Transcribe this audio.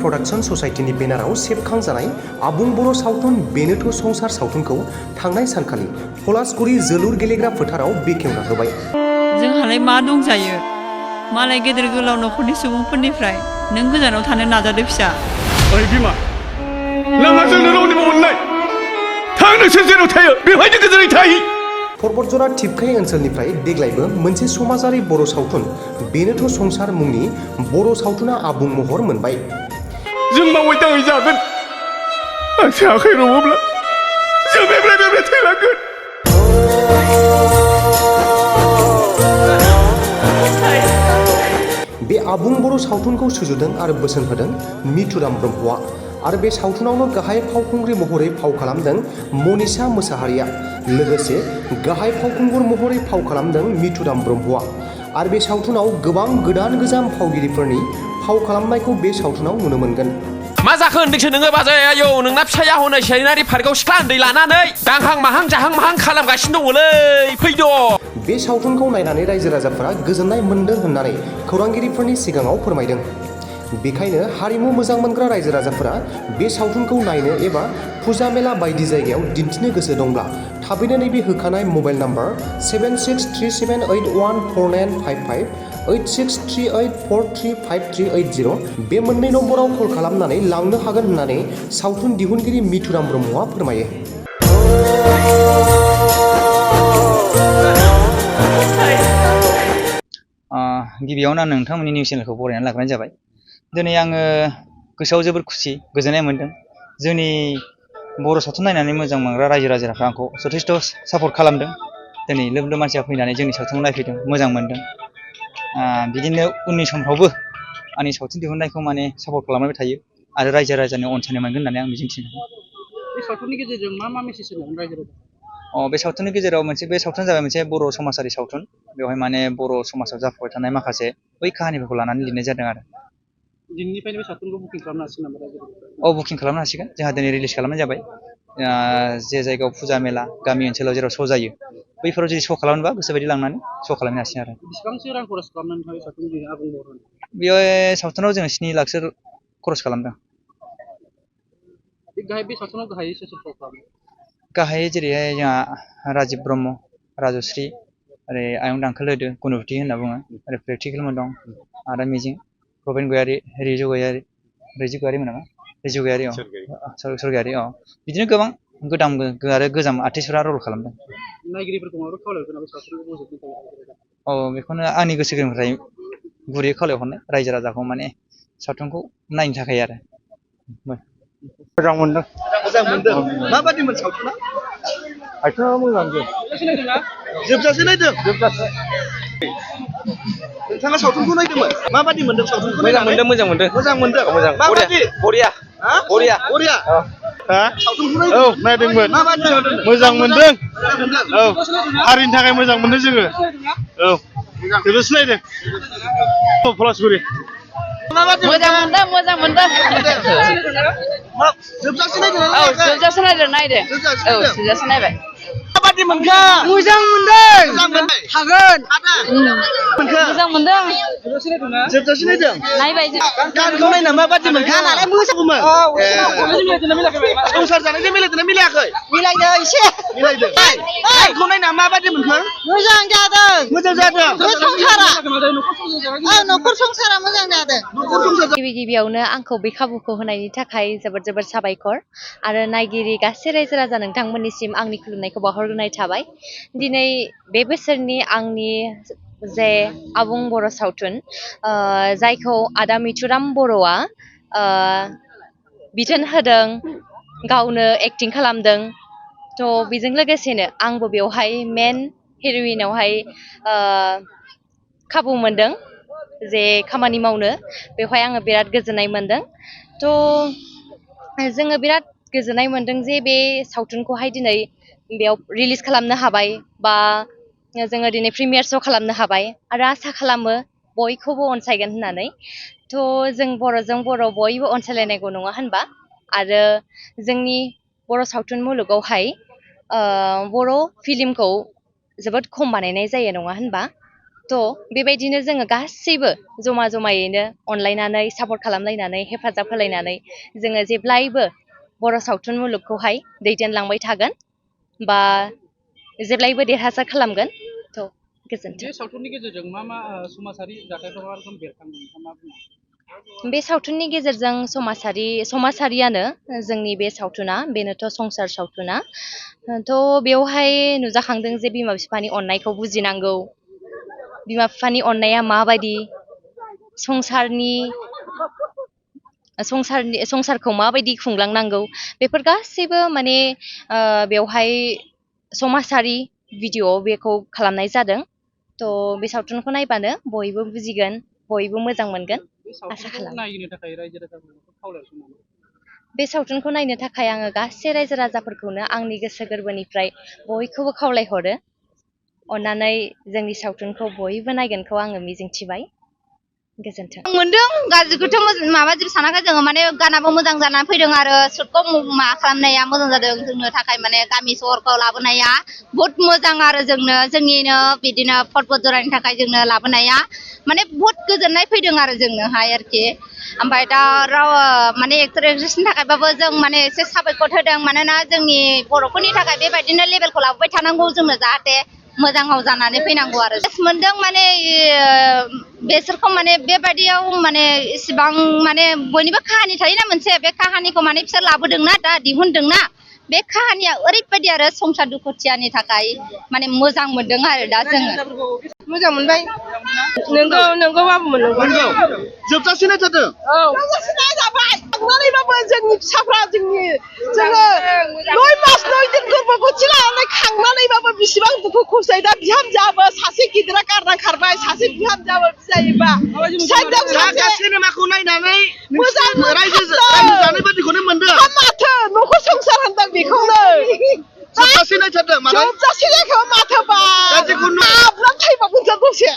Production ससाइटिनि बेनाराव सेबखांजानाय आबुं बर' सावथुन बेनोथ' संसार सावथुनखौ थांनाय सानखालि पलासगुरि जोलुर गेलेग्रा फोथाराव बेखेवना होबाय। जोंहालाय मा दंजायो मालाय गेदेर गोलाव न'खरनि सुबुंफोरनिफ्राय नों गोजानाव थानो नाजादो फिसा। ओइ बिमा नोंहा जोंनो रावनिबो मोननाय थां नोंसोर जेराव थायो बेवहायनो गोजोनै थाहै। परबतजरा टिपकाइ ओनसोलनिफ्राय देग्लायबो मोनसे समाजारि बर' सावथुन बेनोथ' संसार मुंनि बर' सावथुना आबुं महर मोनबाय। जों मावै दाङै जागोन मानसि आखाइ रबोब्ला जों बेब्रे थैलांगोन। बे आबुं बर' सावथुनखौ सुजुदों आरो बोसोन होदों मिथुराम ब्रह्मआ आरो बे सावथुनावनो गाहाय फावखुंग्रि महरै फाव खालामदों मनिषा मोसाहारिया। लोगोसे गाहाय फावखुंगुर महरै फाव खालामदों मिथुराम ब्रह्मआ आरो बे सावथुनाव गोबां गोदान गोजाम फावगिरिफोरनि फाव खालामनायखौ बे सावथुनाव नुनो मोनगोन। मा जाखो होनदोंसो नोङो बाजै आयौ नोंना फिसाया हनै सेनारि पार्कआव सिख्ला उन्दै लानानै दांहां माहां जाहां माहां खालामगासिनो दङलै फैद'। बे सावथुनखौ नायनानै रायजो राजाफोरा गोजोननाय मोन्दों होननानै खौरांगिरिफोरनि सिगाङाव फोरमायदों। बेखायनो हारिमु मोजां मोनग्रा रायजो राजाफोरा बे सावथुनखौ नायनो एबा फुजा मेला बायदि जायगायाव दिन्थिनो गोसो दंब्ला थाबैनो नैबे होखानाय मबाइल नाम्बार 7637814955 8638435380 बे मोननै नम्बराव कल खालामनानै लांनो हागोन होननानै सावथुन दिहुनगिरि मिथुराम ब्रह्मआ फोरमायो। गिबियावनो आं नोंथांमोननि निउस चेनेलखौ बरायनानै लाग्रोनाय जाबाय। दिनै आङो गोसोआव जोबोर खुसि गोजोननाय मोन्दों। जोंनि बर' सावथुन नायनानै मोजां मोनग्रा रायजो राजाफ्रा आंखौ जथेस्थ' सापर्ट खालामदों। दिनै लोब लोब मानसिया फैनानै जोंनि सावथुनखौ नायफैदों मोजां मोन्दों। बिदिनो उननि समफ्रावबो आंनि सावथुन दिहुननायखौ माने सापर्ट खालामबाय थायो आरो रायजो राजानि अनसायनाय मोनगोन होननानै आं मिजिंथिदों। बे सावथुननि गेजेरजों मा मेसेज होनो रायजो राजा? बे सावथुननि गेजेराव बे सावथुना जाबाय मोनसे बर' समाजारि सावथुन। बेवहाय माने बर' समाजाव जाफुबाय थानाय माखासे बै काहानिफोरखौ लानानै लिरनाय जादों आरो। दिनैनिफ्रायनो बे सावथुनखौ बुकिं खालामनो हासिगोन नामा रायजो राजाफोरा? बुकिं खालामनो हासिगोन। जोंहा दिनै रिलिज खालामनाय जाबाय। जे जायगायाव फुजा मेला गामि ओनसोलाव जेराव श' जायो बैफोराव जुदि श' खालामनोबा गोसोबायदि लांनानै श' खालामनो हासिगोन आरो। बेसेबांसो रां खरस खालामनानै थाङो सावथुननि आबुं महर होनो? बेयाव सावथुनाव जोङो 7 लाखसो खरस खालामदों। बे सावथुनाव गाहायै सोर फाव खालामो? गाहायै जेरैहाय जोंहा राजिब ब्रह्म, राजश्री, ओरै आयं दांखोल होदो गुनुबथि होनना बुङो, ओरै प्रेक्टिकेलमोन दं, आदा मिजिं, प्रबेन गयारि, रिजु गयारि मोन नामा? रिजु गयारि सरगयारि बिदिनो गोबां गोदान आरो गोजाम आर्टिस्टफोरा रल खालामदों। नायगिरिफोरखौ माबोरै खावलायगोन बे सावथुनखौ बोजबनो थाखाय? बेखौनो आंनि गोसो गोरबोनिफ्राय गुरैयै खावलायहरनाय रायजो राजाखौ माने सावथुनखौ नायनो थाखाय आरो। मोजां मोनदों। माबादिमोन सावथुना? सावथुना मोजां जोबजासे नायदों? जोबजासे। नोंथाङा सावथुनखौ नायदोंमोन? माबादि मोनदों सावथुनखौ? मोजां मोनदों मोजां मोनदों। मोजां माबादि? बरिया बरिया? सावथुनखौ नायदों? औ नायदोंमोन। माबादि मोनदों? मोजां मोनदों। औ हारिनि थाखाय मोजां मोनदों जोङो। औ जोबजासे नायदों। पलासगुरि। मोजां मोनदों। जोबजासे नायदों? औ जोबजासे नायदों। औ जोबजासे नायबाय। माबादि मोनखो? मोजां मोनदों। हागोन। मोजां मोनदों। जोबजासे नायदों? नायबाय जों। गानखौ नायना माबादि मोनखो? गानालाय मोजांमोन। संसार जानायजों मिलायदोंना मिलायाखै? मिलायदों एसे। मिलायदों। गानखौ नायना माबादि मोनखो? मोजां जादों। मोजां जादों। बे संसारा। न'खर संसारा मोजां जादों। गिबियावनो आंखौ बे खाबुखौ होनायनि थाखाय जोबोद साबायखर आरो नायगिरि गासै रायजो राजा नोंथांमोननिसिम आंनि खुलुमनायखौ बावहरग्रोनाय थाबाय। दिनै बे बोसोरनि आंनि जे आबुं बर' सावथुन जायखौ आदा मिथुराम बर'आ बिथोन होदों, गावनो एक्टिं खालामदों। थ' बेजों लोगोसेनो आंबो बेवहाय मेन हिर'इनावहाय खाबु मोनदों जे खामानि मावनो। बेवहाय आङो बिराद गोजोननाय मोनदों। थ' जोङो बिराद गोजोननाय मोनदों जे बे सावथुनखौहाय दिनै बेयाव रिलिज खालामनो हाबाय बा जोङो दिनै प्रिमियार श' खालामनो हाबाय आरो आसा खालामो बयखौबो अनसायगोन होननानै। थ' जों बर'जों बर' बयबो अनसायलायनांगौ नङा होनबा? आरो जोंनि बर' सावथुन मुलुगावहाय बर' फिल्मखौ जोबोद खम बानायनाय जायो नङा होनबा? थ' बेबायदिनो जोङो गासैबो जमा जमायैनो अनलायनानै सापर्ट खालामलायनानै हेफाजाब होलायनानै जोङो जेब्लायबो बर' सावथुन मुलुगखौहाय दैदेनलांबाय थागोन बा जेब्लायबो देरहासार खालामगोन थ' गोजोन्थों। बे सावथुननि गेजेरजों मा मा समाजारि जाथायफोर मा रोखोम बेरखांदों नोंथाङा मा बुङो? बे सावथुननि गेजेरजों समाजारियानो जोंनि बे सावथुना बेनोथ' संसार सावथुना थ' बेवहाय नुजाखांदों जे बिमा बिफानि अननायखौ बुजिनांगौ बिमा बिफानि अननाया माबायदि संसारखौ माबायदि खुंलांनांगौ बेफोर गासैबो माने बेवहाय समाजारि भिडिअ बेखौ खालामनाय जादों थ' बे सावथुनखौ नायबानो बयबो बुजिगोन बयबो मोजां मोनगोन आसा खालामो। नायनो थाखाय रायजो राजाफोरखौ खावलायहरदों नामा? बे सावथुनखौ नायनो थाखाय आङो गासै रायजो राजाफोरखौनो आंनि गोसो गोरबोनिफ्राय बयखौबो खावलायहरो अन्नानै जोंनि सावथुनखौ बयबो नायगोनखौ आङो मिजिंथिबाय गोजोन्थों। मोनदों गाज्रिखौथ' माबा जेबो सानाखै जोङो माने गानाबो मोजां जानानै फैदों आरो सुटखौ मा खालामनाया मोजां जादों जोंनो थाखाय माने गामि सहरखौ लाबोनाया बहुद मोजां आरो जोंनिनो बिदिनो फटबट जरायनो थाखाय जोंनो लाबोनाया माने बहुद गोजोननाय फैदों आरो जोंनोहाय आरोखि ओमफ्राय दा माने एक्टर एक्ट्रेसनि थाखायबाबो जों माने एसे साबायखर होदों मानोना जोंनि बर'फोरनि थाखाय बेबायदिनो लेभेलखौ लाबोबाय थानांगौ जोंनो जाहाथे मोजाङाव जानानै फैनांगौ आरो मोनदों माने बेसोरखौ माने बेबायदियाव माने इसिबां माने बयनिबो काहानि थायोना मोनसे बे काहानिखौ माने बिसोर लाबोदोंना दा दिहुनदोंना बे काहानिया ओरैबायदि आरो संसार दुखुथियानि थाखाय माने मोजां मोनदों आरो दा जोङो मोजां मोनबाय नोंगौ बाबुमोन नंगौ जोबजासे नायथारदों। जोबजासे नायजाबाय थांनानैबाबो जोंनि फिसाफ्रा जोङो 9 मास 9 दिन गोरबोगथि लानानै खांनानैबाबो बेसेबां दुखु खस्थ'यै दा बिहामजोआबो सासे गिदिरा गारना खारबाय सासे बिहामजोआबो फिसायोबा सागा सिनेमाखौ नायनानै मोजां रायजो जानाय बायदिखौनो मोनदों। माथो न'खर संसार होनदों बेखौनो जोबजासे नायथारदों माने जोबजासे नायखाबा माथो बा दा जिखुनु हाबनानै थैबावगोन जों दसे